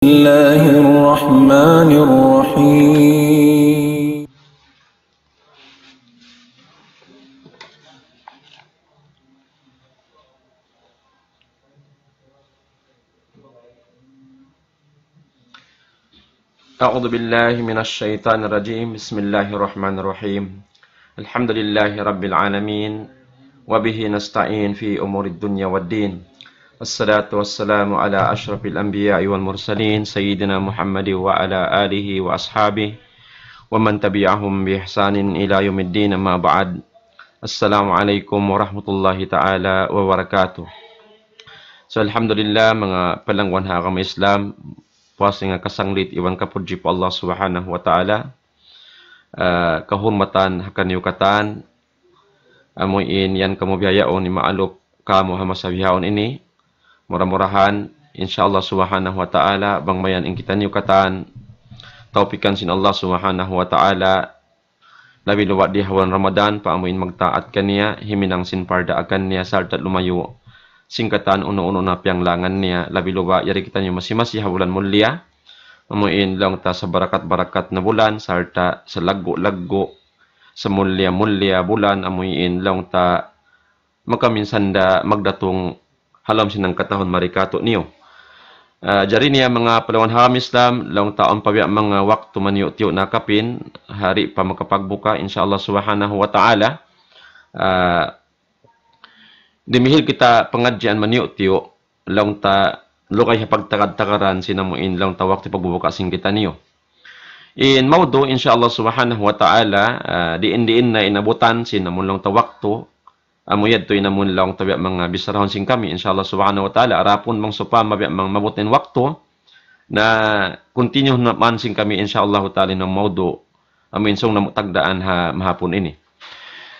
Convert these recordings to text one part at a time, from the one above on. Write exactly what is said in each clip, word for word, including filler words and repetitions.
الله الرحمن الرحيم. أعوذ بالله من الشيطان الرجيم. بسم الله الرحمن الرحيم. الحمد لله رب العالمين، وبه نستعين في أمور الدنيا والدين. الصلاة والسلام على أشرف الأنبياء والمرسلين، سيدنا محمد وعلى آله وأصحابه ومن تبعهم بإحسان إلى يوم الدين، أما بعد. السلام عليكم ورحمة الله تعالى وبركاته. So, alhamdulillah, manga palangwan ha agama Islam, puas nga kasanglit iban kapudji pa Allah Subhanahu wa Ta'ala. Ah, kahurmatan ha kaniyu katan, amu in yan kamu bihaun imaalup kamu ha masa bihaun ini. Mura-murahan, insya Allah Subhanahu wa Ta'ala, bang mayan in kitaniyu katan tawpikan sin Allah Subhanahu wa Ta'ala, labi luba di ha bulan Ramadan, pa amu in magtaat kaniya, himinang sin pardaakan niya, sarta' lumayu' sin katan unu-unu na piyanglangan niya, labi luba yari kitaniyu masi-masi ha bulan mulia, amu in laung ta sabarakat-barakat na bulan, sarta' salaggu'-laggu', samulia-mulia bulan, amu in laung ta makaminsan da magdatung ha lawm sin hangkatahun mari katu'niyu. Ah, jari niya manga palangwan ha agama Islam, laung ta awn pa biya' manga waktu maniyu'-tiyu' na kapin, di' pa makapagbuka, insya Allah Subhanahu wa Ta'ala. Ah, dimihil kita pangadjian maniyu'-tiyu', laung ta lugay ha pagtagad-tagaran sin amu in laung ta waktu pagbubuka sin kitaniyu. In mawdu', insya Allah Subhanahu wa Ta'ala, ah, diin-diin na in abutan sin amu in laung ta waktu, amu yadtu in amu in laung ta biya' manga bisarahun sin kami, insya Allah Subhanahu wa Ta'ala, adapun bang sawpama biya' manga maabut in waktu, na continue na man sin kami, insya Allah Ta'ala, in mawdu', amu in sung namu' tagdaan ha mahapun ini.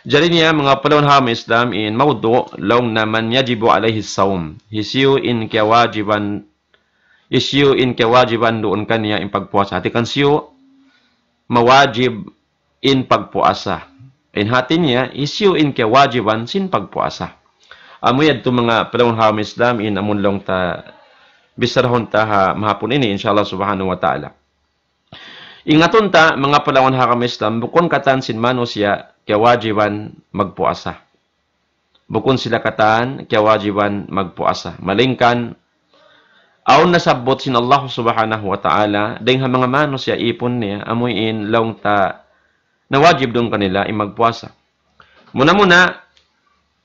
Jari niya, manga palangwan ha agama Islam, in mawdu', laung niya man yajibu alayhi sawm. Hisiyu in kiyawajiban, hisiyu in kiyawajiban duun kaniya in pagpuasa. Hati kan siyu, mawajib in pagpuasa. In hati niya, hisiyu in kiyawajiban sin pagpuasa. Amu yadtu manga palangwan ha agama Islam, in amu in laung ta bisarahun ta ha mahapun ini, insya Allah Subhanahu wa Ta'ala. Ingatun ta, manga palangwan ha agama Islam, bukun katan sin manusiya' kiyawajiban magpuasa. Bukun sila katan kiyawajiban magpuasa. Malayngkan, awn nasabbut sin Allah Subhanahu wa Ta'ala, dayng ha manga manusiya' ipun niya, amu in laung ta na wajib duun kanila in magpuasa. Muna-muna,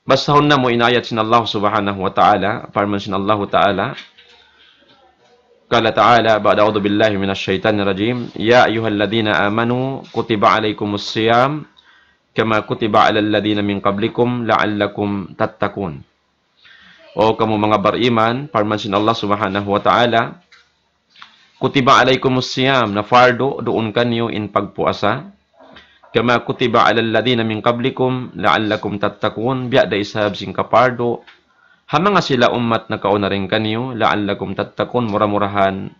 basahun namu' in ayat sin Allah Subhanahu wa Ta'ala, parman sin Allah Ta'ala, قال تعالى بعد أعوذ بالله من الشيطان الرجيم، يا أيها الذين آمنوا كتب عليكم الصيام كما كتب على الذين من قبلكم لعلكم تتقون. O kamu manga bariman, parman sin Allah Subhanahu wa Ta'ala, كتب عليكم الصيام, na fardu duun kaniyu in pagpuasa. كما كتب على الذين من قبلكم لعلكم تتقون, biya' da isab sin kapardu ha manga sila ummat nakauna dayn kaniyu, لعلكم تتقون, mura-murahan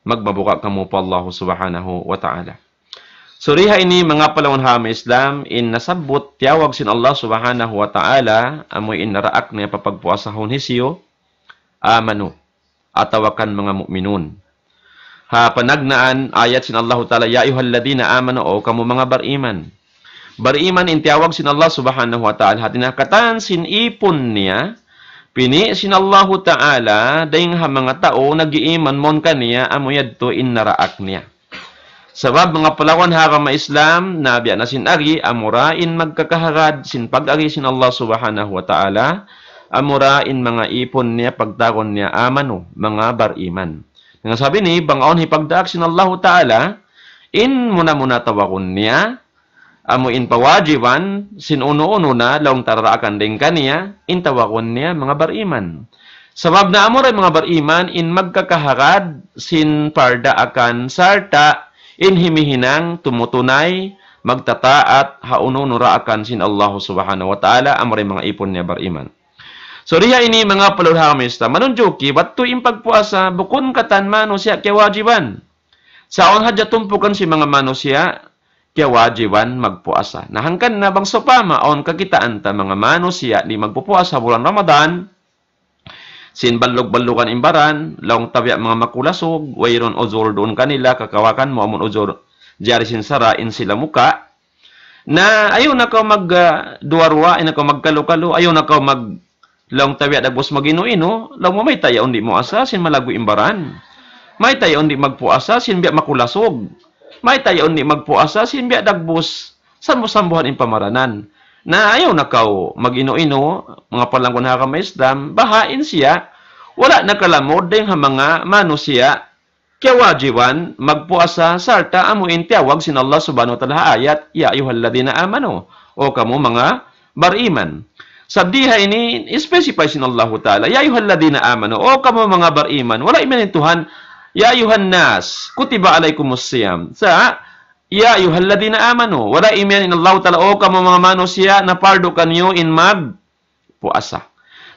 magmabuga' kamu pa Allah Subhanahu wa Ta'ala. So, di ha ini manga palangwan ha agama Islam, in nasabbut tiyawag sin Allah Subhanahu wa Ta'ala, amu in naraak niya papagpuasahun hisiyu, amanu, atawa kan manga mu'minun. Ha panagnaan ayat sin Allahu Ta'ala, يا أيها الذين آمنوا, o kamu manga bariman. Bariman in tiyawag sin Allah Subhanahu wa Ta'ala, hati niya katan sin ipun niya, pini' sin Allahu Ta'ala, dayng ha manga tau nag-iiman mawn kaniya, amu yadtu in naraak niya. Sabab manga palangwan ha agama Islam, na biya' na sin agi, amura in magkakahagad sin pag-agi sin Allah Subhanahu wa Ta'ala, amura in manga ipun niya pagtawagun niya amanu, manga bariman. Hangkan sabab ini, bang awn hipagdaak sin Allahu Ta'ala, in muna-muna tawagun niya, amu in pawajiban sin unu-unu na laung ta raraakan dayn kaniya, in tawagun niya manga bariman. Sabab na amura in manga bariman in magkakahagad sin pardaakan sarta' in himihinang tumutunay magtataat ha unu-unu raakan sin Allah Subhanahu wa Ta'ala, amura in manga ipun niya bariman. So, di ha ini manga palangwan ha agama Islam, manunjuki, bat tuud in pagpuasa, bukun katan manusiya' kiyawajiban. Sa' awn hadja tumpukan sin manga manusiya' kiyawajiban magpuasa. Na hangkan na bang sawpama awn kakitaan ta manga manusiya' di' magpupuasa bulan Ramadan, sin ballug-ballugan in baran, laung ta biya' manga makulasug, wayruun uzur duun kanila, kakawakan mu amun uzur, jari sin sara' in sila muka. Na ayaw na kaw mag, ah, duwa-ruwa, ayaw na kaw magkalu-kalu, ayaw na kaw mag, laung ta biya' dagbus mag-inu-inu, laung mu mayta' yaun di' muasa sin malaggu' in baran. Mayta' yaun di' magpuasa sin biya' makulasug. Mayta' yaun di' magpuasa sin biya' dagbus sambu-sambuhan in pamaranan. Na ayaw na kaw mag-inu-inu, manga palanggun ha agama Islam, baha' in siya, wala' nakalamud dayn ha manga manusiya', kiyawajiban magpuasa sarta' amu in tiyawag sin Allah Subhanahu wa Ta'ala ha ayat, "Ya ayyuhalladhina amanu," o kamu manga bariman. Sabab di ha ini specify sin Allahu Ta'ala, "Ya ayyuhalladhina amanu," o kamu manga bariman. Wala' imiyan in Tuhan, "Ya ayyuhan nas, kutiba alaykumus siyam." Sa', "Ya ayyuhalladhina amanu," wala' imiyan in Allahu Ta'ala, "O kamu manga manusiya', napardu kaniyu in magpuasa."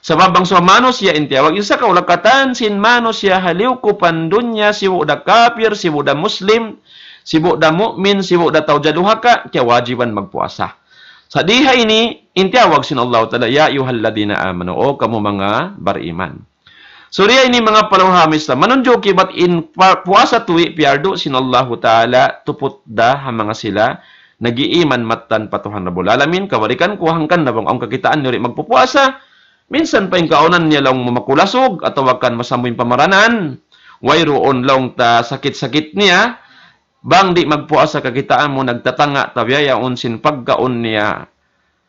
Sabab bang sa manusiya' in tiyawag, in sa kaulakatan sin manusiya' ha liyukupan dunya, sibu' da kapir, sibu' da Muslim, sibu' da mu'min, sibu' da tau jaduhaka, kiyawajiban magpuasa. Sa' di ha ini, in tiyawag sin Allahu Ta'ala, "Ya ayyuhalladhina amanu," o kamu manga bariman. So, di ha ini manga palanggun ha agama Islam, manunjuki bat in pa-, puasa tuwi' piyardu sin Allahu Ta'ala, tuput da ha manga sila nag-iiman mattan pa Tuhan Rabbul Alamin, kabalikan ku hangkan na bang awn kakitaan niyu di' magpupuasa, minsan pa in kaawnan niya laung mu makulasug, atawa kan masambu in pamaranan, wayruun laung ta sakit-sakit niya, bang di' magpuasa kakitaan mu nagtatanga' ta biya' yaun sin pagkaun niya,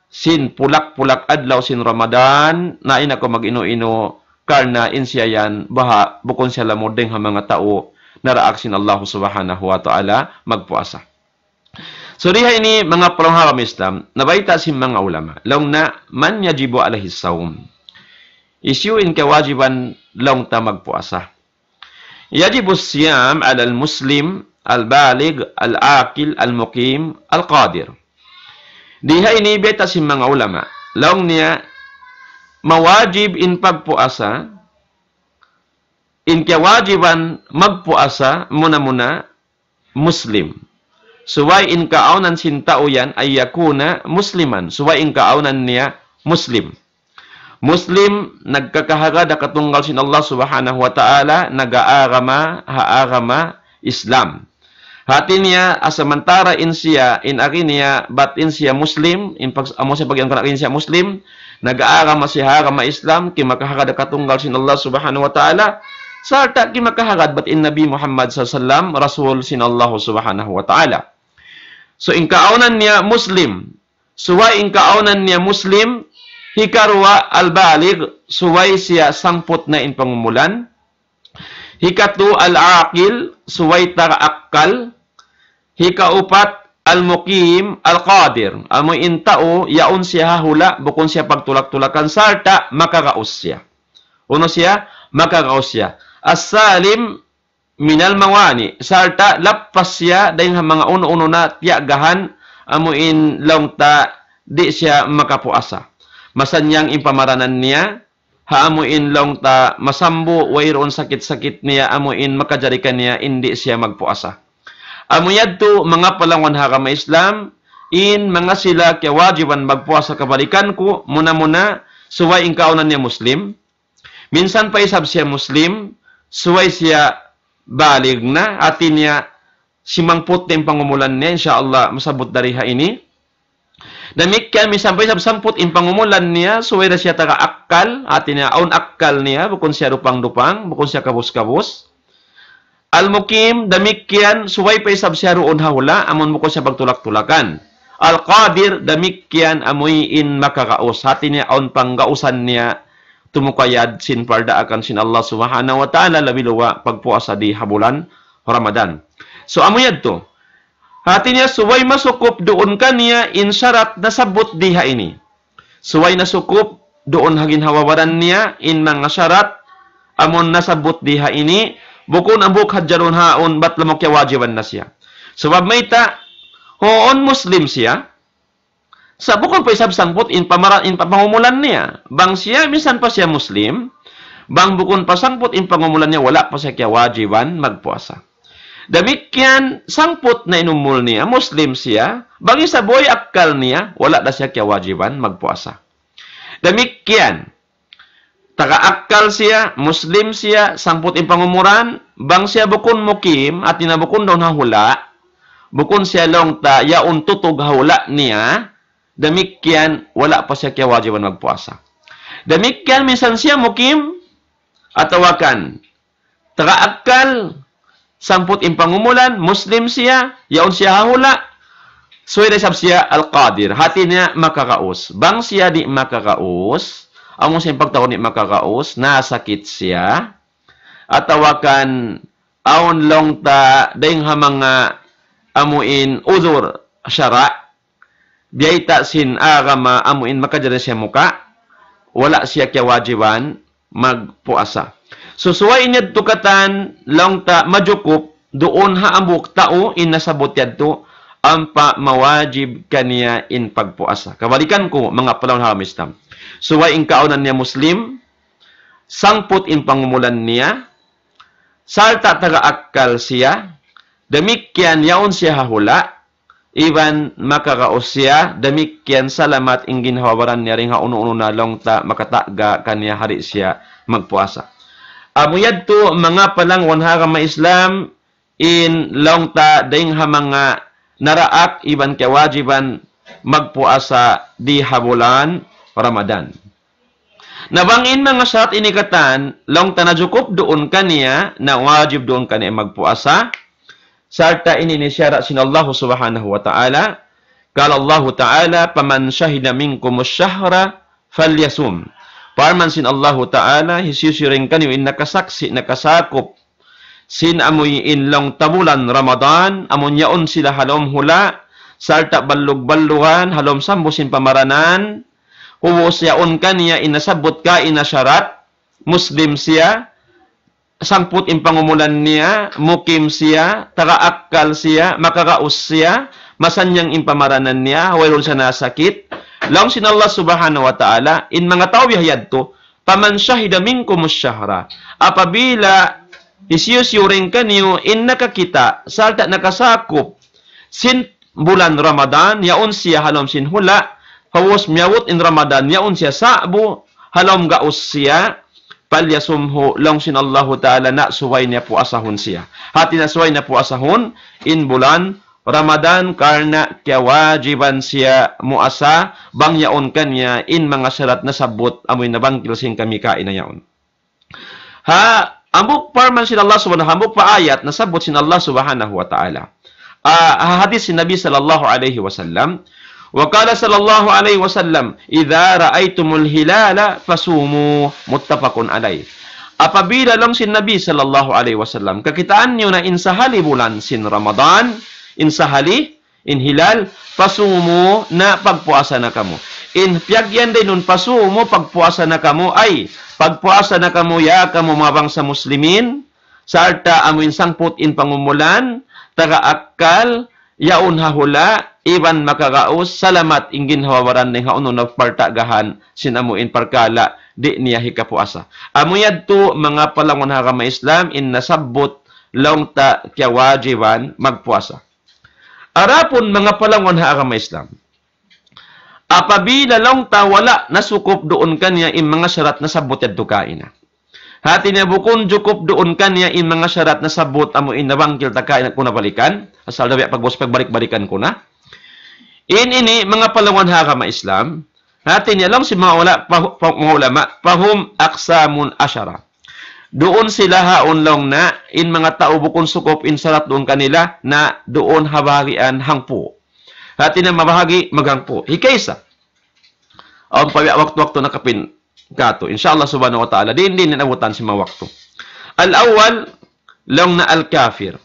sin pulak-pulak adlaw sin Ramadan, na ayaw na kaw mag-inu-inu, karna' in siya yan, baha', bukun siya lamud dayn ha manga tau, naraak sin Allah Subhanahu wa Ta'ala, magpuasa. So, di ha ini manga palanggun ha agama Islam, nabayta' sin manga ulama, laung na, "Man yajibu alayhi sawm?" Hisiyu in kiyawajiban laung ta magpuasa. "Yajibu siyam alal muslim, al-baligh, al-aqil, al-muqim, al-qadir." Di ha ini bayta' sin manga ulama, laung niya, mawajib in pagpuasa, in kiyawajiban magpuasa, muna-muna, Muslim. Subay in kaawnan sin tau yan, an yakuna musliman. Subay in kaawnan niya Muslim. Muslim, nagkakahagad ha katunggal sin Allah Subhanahu wa Ta'ala, nag-aagama ha agama Islam. Hati niya, asamantara in siya, in agi niya, bat in siya Muslim, in pag-, amu siya pag-iyan kana in siya Muslim, nag-aagama siya ha agama Islam, kimakahagad ha katunggal sin Allah Subhanahu wa Ta'ala, sarta' kimakahagad bat in Nabi Muhammad sallallahu alayhi wasallam, Rasul sin Allah Subhanahu wa Ta'ala. So, in kaawnan niya Muslim. Subay in kaawnan niya Muslim, hikaruwa al-baligh, subay siya sangput na in pangumulan. Hikatu al-aqil, subay taga akkal. Hikaupat al-muqim, al-qadir. Amu in tau, yaun siya ha hula', bukun siya pagtulak-tulakan, sarta' makagaus siya. Unu siya? Makagaus siya. As-salim minal mawani', sarta' lappas siya dayn ha manga unu-unu na tiyagahan, amu in laung ta di' siya makapuasa. Masannyang in pamaranan niya, ha amu in laung ta masambu, wayruun sakit-sakit niya, amu in makajari kaniya, in di' siya magpuasa. Amu yadtu manga palangwan ha agama Islam, in manga sila kiyawajiban magpuasa kabalikan ku, muna-muna, subay in kaawnan niya Muslim, minsan pa isab siya Muslim, subay siya balig na, hati niya simangput na in pangumulan niya, insya Allah, masabbut da di ha ini. Damikkiyan, minsan pa isab sangput in pangumulan niya, subay da siya taga akkal, hati niya, awn akkal niya, bukun siya dupang-dupang, bukun siya kabus-kabus. Al-Mukim, damikkiyan, subay pa isab siya duun ha hula', amun bukun siya pagtulak-tulakan. Al-Qadir, damikkiyan, amuin makagaus. Hati niya, awn panggausan niya, tumukayad sin pardaakan sin Allah Subhanahu wa Ta'ala, labi luwa' pagpuasa di ha bulan Ramadan. So, amu yadtu. Hati niya, subay masukup duun kaniya in sarat nasabbut di ha ini. Subay nasukup duun ha ginhawa-baran niya in manga sarat amun nasabbut di ha ini, bukun hambuuk hadja duun ha yaun bat lamud kiyawajiban na siya. Sabab mayta', huun Muslim siya, sa' bukun pa isab sangput in pamara-, in pa-, pangumulan niya. Bang siya, minsan pa siya Muslim, bang bukun pa sangput in pangumulan niya, wala' pa siya kiyawajiban magpuasa. Damikkiyan, sangput na in umul niya, Muslim siya, bang isab way akkal niya, wala' da siya kiyawajiban magpuasa. Damikkiyan, taga akkal siya, Muslim siya, sangput in pangumulan, bang siya bukun mukim, hati niya bukun duun ha hula', bukun siya laung ta yaun tutug ha hula' niya, damikkiyan wala' pa siya kiyawajiban magpuasa. Damikkiyan minsan siya mukim, atawa kan taga akkal, sangput in pangumulan, Muslim siya, yaun siya ha hula', subay da isab siya al-qadir. Hati niya makaraus. Bang siya di' makaraus, amu sin pagtawagun di' makaraus, nasakit siya, atawa kan awn laung ta dayng ha manga amu in udhur sara', biyayta' sin agama amu in makajari siya muka', wala' siya kiyawajiban magpuasa. So, subay niya tukatan laung ta majukup duun ha hambuuk tau in nasabbut yadtu, ampa mawajib kaniya in pagpuasa. Kabalikan ku, manga palangwan ha agama Islam. Subay in kaawnan niya Muslim, sangput in pangumulan niya, sarta' taga akkal siya, damikkiyan yaun siya ha hula', iban makaraus siya, damikkiyan salamat in ginhawa-baran niya dayng ha unu-unu na laung ta makatagga kaniya di' siya magpuasa. Amu yadtu manga palangwan ha agama Islam, in laung ta dayng ha manga naraak iban kiyawajiban magpuasa di ha bulan Ramadan. Na bang in manga sarat ini katan, laung ta najukup duun kaniya, na wajib duun kaniya magpuasa, sarta' ini in sara' sin Allah Subhanahu wa Ta'ala. Qala Allahu Ta'ala, "Faman shahida minkumu shahra falyasum." Parman sin Allahu Ta'ala, hisiyu-siyu dayng kaniyu in nakasaksi', nakasakup sin amu in laung ta bulan Ramadan, amun yaun sila ha lawm hula', sarta' ballug-ballugan, ha lawm sambung sin pamaranan, ubus yaun kaniya in nasabbut kaina sarat, Muslim siya, sangput in pangumulan niya, mukim siya, taga akkal siya, makaraus siya, masannyang in pamaranan niya, wayruun siya nasakit. Laung sin Allah Subhanahu wa Ta'ala, in manga tau biya' yadtu, "Faman shahida minkumu shahra." Apabila hisiyu-siyu dayng kaniyu in nakakita', sarta' nakasakup sin bulan Ramadan, yaun siya ha lawm sin hula', ubus miyabut in Ramadan, yaun siya sa'bu, ha lawm gaus siya, "falyasumhu," laung sin Allahu Ta'ala, na subay niya puasahun siya. Hati niya subay niya puasahun in bulan Ramadan karna' kiyawajiban siya muasa bang yaun kaniya in manga sarat nasabbut amu in nabangkil sin kami kaina yaun. Ha, hambuuk parman sin Allah Subhanahu, hambuuk pa ayat nasabbut sin Allah Subhanahu wa Ta'ala. Ah, ha hadith sin Nabi sallallahu alayhi wasallam. وقال صلى الله عليه وسلم: "إذا رأيتم الهلال فصوموا." متفق عليه. Apabila laung sin Nabi sallallahu alayhi wasallam, kakitaan niyu na in sahali bulan sin Ramadan, in sahali, in hilal, fasumu, na pagpuasa na kamu. In piyag'iyan dayn duun fasumu, pagpuasa na kamu, ay, pagpuasa na kamu, ya kamu manga bangsa Muslimin, sarta' amu in sangput in pangumulan, taga akkal, yaun ha hula', iban makaraus, salamat in ginhawa-baran niya ha unu-unu na partagahan, sin amu in parkala', di' niya hikapuasa. Amu yadtu, manga palangwan ha agama Islam, in nasabbut, laung ta kiyawajiban magpuasa. Adapun manga palangwan ha agama Islam, apabila laung ta wala' nasukup duun kaniya in manga sarat nasabbut yadtu kaina. Hati niya bukun jukup duun kaniya in manga sarat nasabbut amu in nabangkil ta kaina ku na balikan, asal da biya' pagbohos pagbalik-balikan ku na. In ini manga palangwan ha agama Islam, hati niya laung sin manga ula-, pa-, pa-, manga ulama, فهم أقسام عشرة. Duun sila ha laung na, in manga tau bukun sukup in sarat duun kanila, na duun ha bahagian hangpu'. Hati niya mabahagi' maghangpu'. Hikaisa. Awn pa waktu-waktu na kapin katu'. Insha Allah subhanahu wa ta'ala. Di', di' na abutan sin manga waktu. Al-awwal, laung na al-kafir.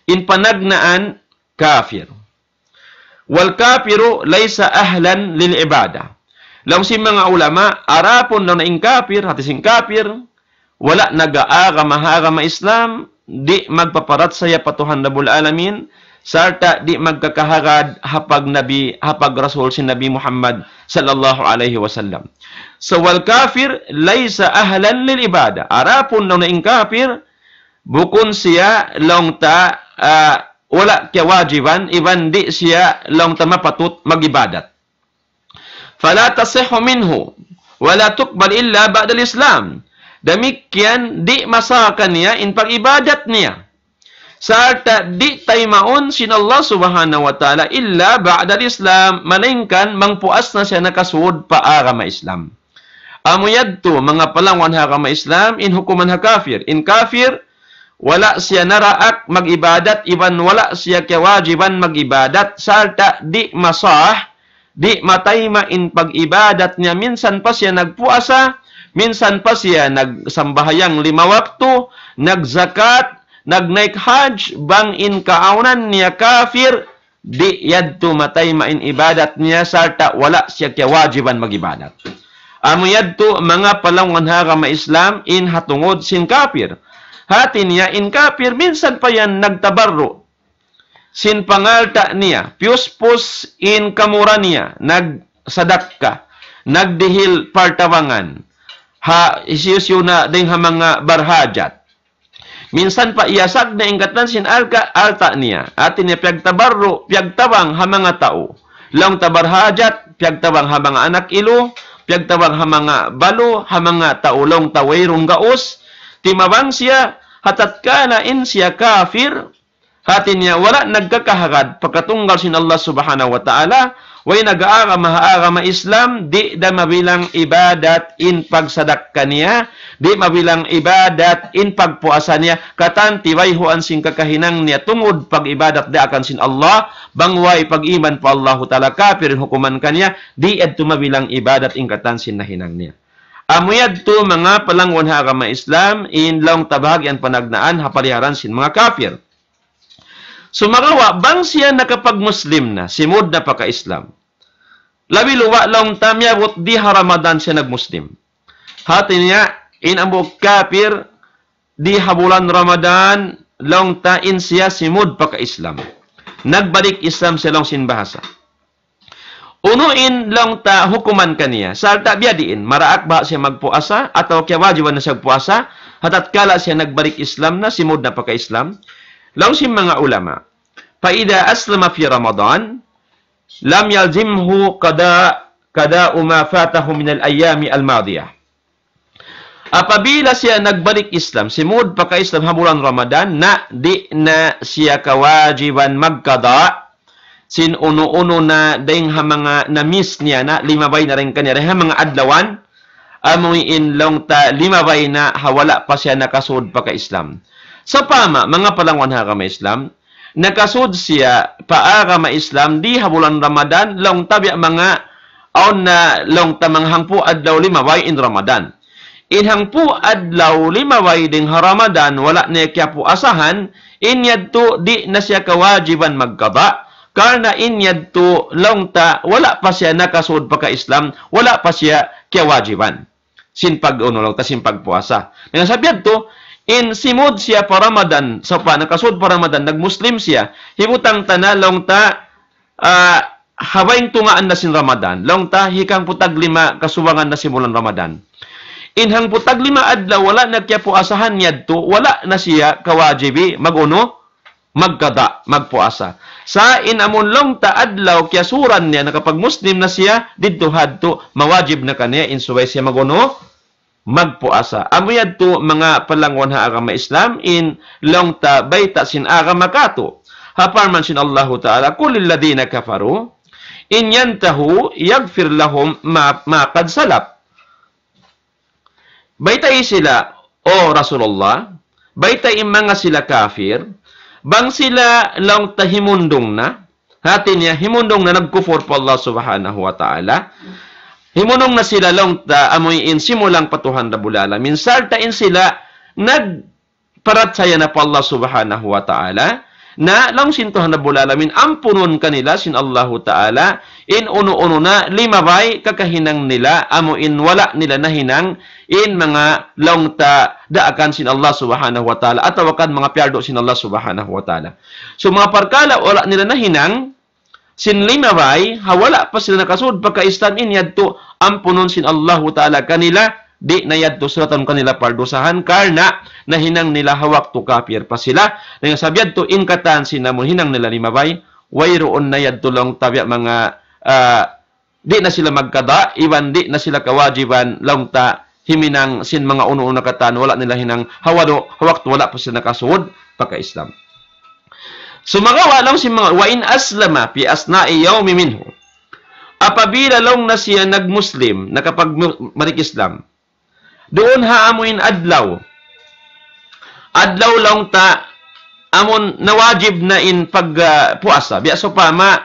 In panagnaan kafir. والكافر ليس أهلا للعبادة. Laung sin manga ulama, adapun laung na in kafir, hati sin kafir, wala' nag-aagama ha agama Islam, di' magpaparachaya pa Tuhan Rabbul Alamin, sarta' di' magkakahagad ha pagnabi, ha pagrasul sin Nabi Muhammad sallallahu alayhi wasallam. So, والكافر ليس أهلا للعبادة. Adapun laung na in kafir, bukun siya laung ta, ah, wala' kiyawajiban, iban di' siya laung ta mapatut mag-ibadat. فلا تصح منه. ولا تقبل إلا بعد الإسلام. Damikkiyan, di' masah kaniya in pag-ibadat niya. Sarta' di' taymaun sin Allah Subhanahu wa Ta'ala إلا بعد الإسلام, malaingkan bang puas na siya nakasud pa agama Islam. Amu yadtu, manga palanguwan ha agama Islam, in hukuman ha kafir. In kafir, wala' siya naraak mag-ibadat, iban wala' siya kiyawajiban mag-ibadat, sarta' di' masah, di' matayma' in pag-ibadat niya, minsan pa siya nagpuasa, minsan pa siya nagsambahayang lima waktu, nagzakat, nagnaik hajj, bang in kaawnan niya kafir, di' yadtu matayma' in ibadat niya, sarta' wala' siya kiyawajiban mag-ibadat. Amu yadtu manga palanguwan ha agama Islam in ha tungud sin kafir. Hati niya in kafir minsan pa yan nagtabarru' sin pangalta' niya, piyuspus in kamura niya, nagsadakka, nagdihil partabangan, ha hisiyu-siyu na dayn ha manga barhajat. Minsan pa iyasag na in katan sin alka-, alta' niya. Hati niya piyagtabarru', piyagtabang ha manga tau. Laung ta barhajat, piyagtabang ha manga anak ilu, piyagtabang ha manga balu, ha manga tau laung ta wayruun gaus. Timabang siya, ha tatkala in siya kafir, hati niya wala' nagkakahagad pa katunggal sin Allah Subhanahu wa Ta'ala, way nag-aagama ha agama Islam, di' da mabilang ibadat in pagsadakka niya, di' mabilang ibadat in pagpuasa niya, katan tiwayhuan sin kakahinang niya tungud pag-ibadat daakan sin Allah, bang way pag-iman pa Allahu Ta'ala kafir in hukuman kaniya, di' yadtu mabilang ibadat in katan sin nahinang niya. Amu yadtu manga palanguwan ha agama Islam, in laung ta bahagian panagnaan ha paliharan sin manga kafir. Sumagawa', bang siya nakapag-Muslim na, simud na pagka-Islam. Labi luba' laung ta miyabut di ha Ramadan siya nag-Muslim. Hati niya, in amu kafir, di ha bulan Ramadan, laung ta in siya simud pagka-Islam. Nagbalik Islam siya laung sin bahasa. Unu in laung ta hukuman kaniya, sarta' biyadiin, maraak ba siya magpuasa, atawa kiyawajiban na siya magpuasa, ha tatkala siya nagbalik Islam na, simud na pagka-Islam. Laung sin manga ulama, فإذا أسلم في رمضان لم يلزمه قضاء، قضاء ما فاته من الأيام الماضية. Apabila siya nagbalik Islam, simud pagka-Islam ha bulan Ramadan, na di' na siya kawajiban magkada sin unu-unu na dayng ha manga na-miss niya na limabay na dayn kaniya, dayng ha manga adlawan, amu in laung ta limabay na ha wala' pa siya nakasud pagka-Islam. Sawpama, manga palanguwan ha agama Islam, nakasud siya pa agama Islam di ha bulan Ramadan, laung ta biya' manga, awn na laung ta manga hangpu' adlaw limabay in Ramadan. In hangpu' adlaw limabay dayng ha Ramadan, wala' niya kiyapuasahan, in yadtu di' na siya kawajiban magkada, karna' in yadtu laung ta wala' pa siya nakasud pagka-Islam, wala' pa siya kiyawajiban sin pag-unu laung ta, sin pagpuasa. Dayn ha sabab yadtu, in simud siya pa Ramadan, sawpama nakasud pa Ramadan, nag-Muslim siya, hibutang ta na laung ta, ah, ha bayng tungaan na sin Ramadan, laung ta hikahangpu' tag lima kasubangan na sin bulan Ramadan. In hangpu' tag lima adlaw wala' na kiyapuasahan yadtu, wala' na siya kawajibi mag-unu, magkada, magpuasa. Sa' in amun laung ta adlaw kiyasuran niya nakapag-Muslim na siya, didtu hadtu mawajib na kaniya in subay siya mag-unu, magpuasa. Amu yadtu manga palanguwan ha agama Islam in laung ta bayta' sin agama katu'. Ha parman sin Allahu Ta'ala, قل للذين كفروا إن ينتهوا يغفر لهم ما، ما قد سلف. Baytai sila, O Rasulullah, baytai in manga sila kafir, bang sila laung ta himundung na, hati niya himundung na nagkufur pa Allah Subhanahu wa Ta'ala, himundung na sila laung ta amuin simulang pa Tuhan Rabbul Alamin, sarta' in sila nagparachaya na pa Allah Subhanahu wa Ta'ala, na laung sin Tuhan Rabbul Alamin, ampunun kanila sin Allahu Ta'ala, in unu-unu na limabay kakahinang nila, amu in wala' nila nahinang, in manga laung ta daakan sin Allah Subhanahu wa Ta'ala, atawa kan manga piyardu sin Allah Subhanahu wa Ta'ala. So, manga parkala' wala' nila nahinang, sin limabay, ha wala' pa sila nakasud pagka-Islam in yadtu, ampunun sin Allahu Ta'ala kanila, di' na yadtu suratan kanila pardusahan, karna' nahinang nila ha waktu kafir pa sila. Dayn ha sabab yadtu, in katan sin amun hinang nila limabay, wayruun na yadtu laung ta biya' manga, ah, di' na sila magkada', iban di' na sila kawajiban laung ta himinang sin manga unu-unu na katan, wala' nila hinang ha wadu', ha waktu wala' pa sila nakasud pagka Islam. Sumagawa' laung sin manga, وإن أسلم في أثناء يوم منه. Apabila laung na siya nag-Muslim, nakapagbalik Islam, duun ha amuin adlaw. Adlaw laung ta amun nawajib na in pag, ah, puasa. Biya' sawpama,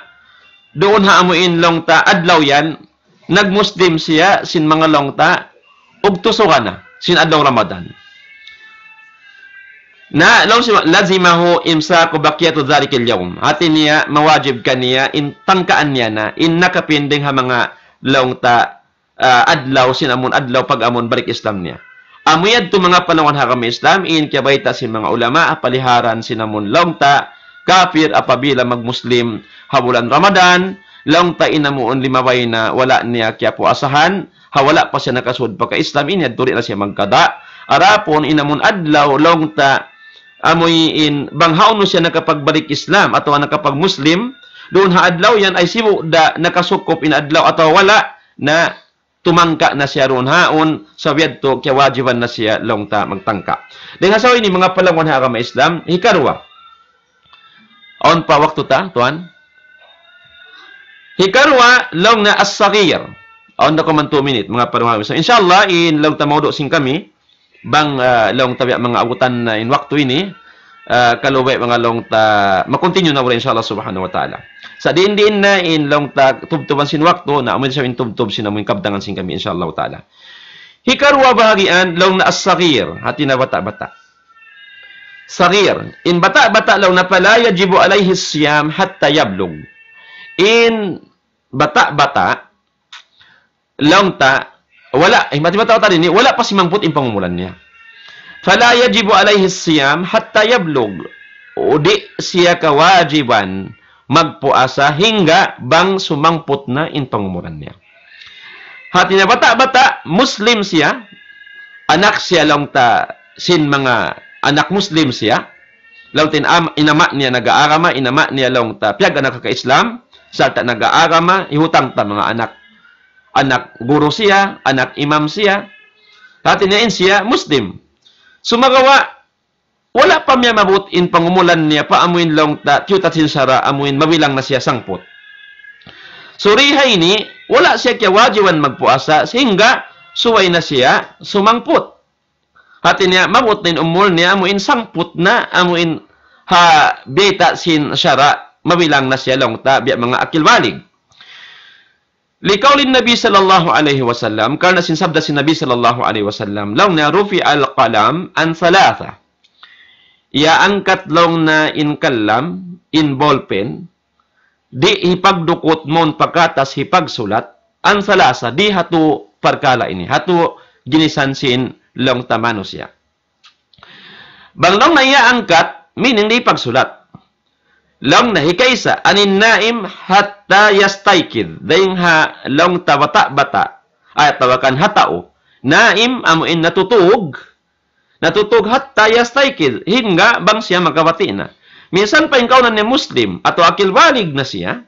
duun ha amuin laung ta adlaw yan, nag-Muslim siya sin manga laung ta, ugtusugan na, sin adlaw Ramadan. Na, laung siya, لزمه إمساك بقية ذلك اليوم. Hati niya, mawajib kaniya, in tangkaan niya na, in nakapinding ha manga laung ta, ah, adlaw, sin amun adlaw pag-amun balik Islam niya. Amu yadtu manga palangwan ha agama Islam, in kiyabayta' sin manga ulama, ha paliharan sin amun laung ta kafir apabila mag-Muslim ha bulan Ramadan, laung ta in amun limabay na wala' niya kiyapuasahan, ha wala' pa siya nakasud pagka Islam, in yadtu di' na siya magkada'. Adapun in amun adlaw, laung ta amuin bang hawnu siya nakapagbalik Islam atawa nakapag-Muslim, duun ha adlaw yan ay sibu' da nakasukup in adlaw atawa wala', na tumangka na siya duun haun, sabab yadtu kiyawajiban na siya laung ta magtangka. Dayn ha sabab ini manga palangwan ha agama Islam, hikaruwa. Awn pa waktu ta, tuwan? Hikaruwa, laung na as-saghir. Awn na kuman two minute, manga palangwan ha agama Islam. Insya Allah, in laung ta maudu' sin kami, bang, ah, laung ta biya' manga abutan na in waktu ini, ah, kalu biya' manga laung ta, ma-continue na wala, insya Allah subhanahu wa ta'ala. Sa' diin-diin na in laung ta tubtuban sin waktu, na amun sa in tubtub sin amun kabtangan sin kami, insya Allah ta'ala. Hikaruwa bahagian, laung na as-saghir, hati na bata'-bata'. Saghir, in bata'-bata' laung na فلا يجب عليه الصيام حتى يبلغ. In bata'-bata', laung ta, wala', eh, mati bata' tadi ini, wala' pa simangput in pangumulan niya. فلا يجب عليه الصيام حتى يبلغ. Di' siya kawajiban magpuasa hangga bang sumangput na in pangumulan niya. Hati niya bata'-bata', Muslim siya, anak siya laung ta sin manga anak Muslim siya, laung ta in am-, in ama' niya nag-aagama, in ama' niya laung ta piyag-anak ha Islam, sarta' nag-aagama, hihutang ta manga anak, anak guru siya, anak imam siya. Hati niya in siya Muslim. Sumagawa', wala' pa miyamabut in pangumulan niya pa amuin laung ta tiyutat sin sara' amuin mabilang na siya sangput. Suriha ini, wala' siya kiyawajiban magpuasa, sahingga subay na siya sumangput. Hati niya, maabut na in umul niya, amu in sangput na, amu in ha biyayta' sin sara', mabilang na siya laung ta, biya' manga akil balig. لقول النبي صلى الله عليه وسلم, karna' sin sabda sin Nabi sallallahu alayhi wasallam, laung niya رفع القلم عن ثلاثة. Iyaangkat laung niya in kalam, in ballpen, di' hipagdukut mawn pagkatas hipagsulat, عن ثلاثة, di' ha tu parkala' ini, ha tu ginisan sin laung ta manusiya'. Bang laung niya iyaangkat, meaning di' hipagsulat. Laung niya hikaisa, عن النائم حتى يستيقظ. Dayng ha laung ta bata'-bata', ay, atawa kan ha tau. Naim, amu in natutug, natutug حتى يستيقظ, hangga bang siya makabati' na. Minsan pa in kaunan niya Muslim, atawa akil balig na siya,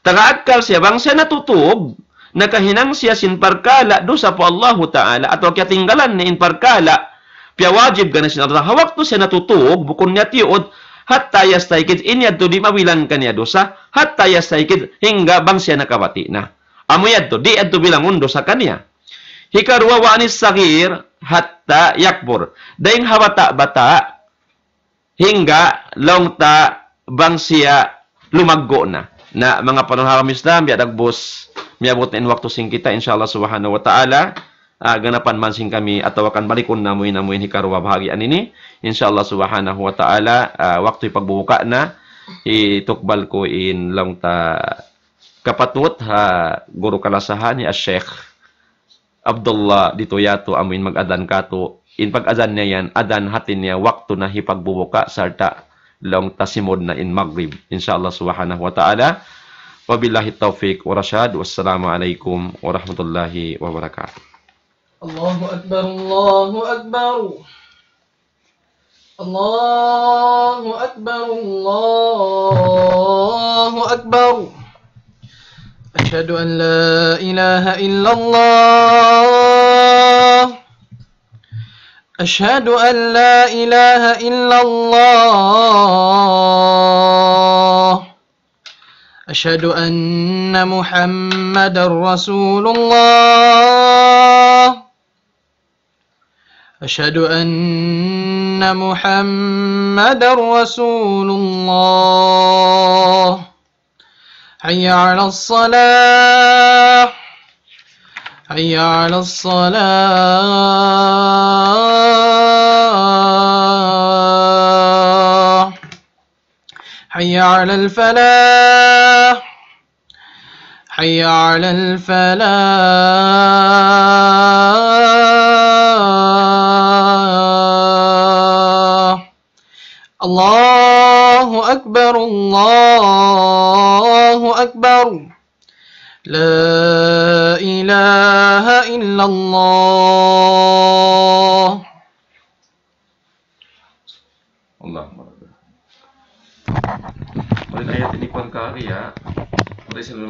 taga akkal siya, bang siya natutug, nakahinang siya sin parkala' dusa pa Allahu Ta'ala, atawa kiyatinggalan niya in parkala', piyawajib kaniya sin Allah. Ha waktu siya natutug, bukun niya tiyuud, حتى يستيقظ, in yadtu di' mabilang kaniya dusa, حتى يستيقظ, hangga bang siya nakabati' na. Amu yadtu, di' yadtu bilangun dusa kaniya. Hikaruwa, وعن الصغير حتى يكبر. Dayng ha bata'-bata', hangga laung ta bang siya lumaggu' na. Na, manga panuhawam Islam, biya' dagbus, miyabut na in waktu sin kita, insya Allah subhanahu wa ta'ala, ah, ganapan man sin kami, atawa kan balikun namu' in amu in hikaruwa bahagian ini, insya Allah subhanahu wa ta'ala, ah, waktu hipagbubuka na, hitukbal ku in laung ta kapatut ha guru kalasahan hi Sheikh Abdullah di Tuyato amu in mag-adhan katu'. In pag-adhan niya yan, adhan hati niya waktu na hipagbubuka sarta' laung ta simud na in Maghrib. Insya Allah subhanahu wa ta'ala. وبالله التوفيق والرشاد. والسلام عليكم ورحمة الله وبركاته. الله أكبر، الله أكبر. الله أكبر، الله أكبر. أشهد أن لا إله إلا الله. أشهد أن لا إله إلا الله. أشهد أن محمدا رسول الله. أشهد أن محمدا رسول الله. حي على الصلاة. حي على الصلاة. حي على الفلاح. حي على الفلاح. الله أكبر، الله أكبر. لا إله إلا الله. Allahu Akbar. Mari ayat ini pangkari ya. Mari sila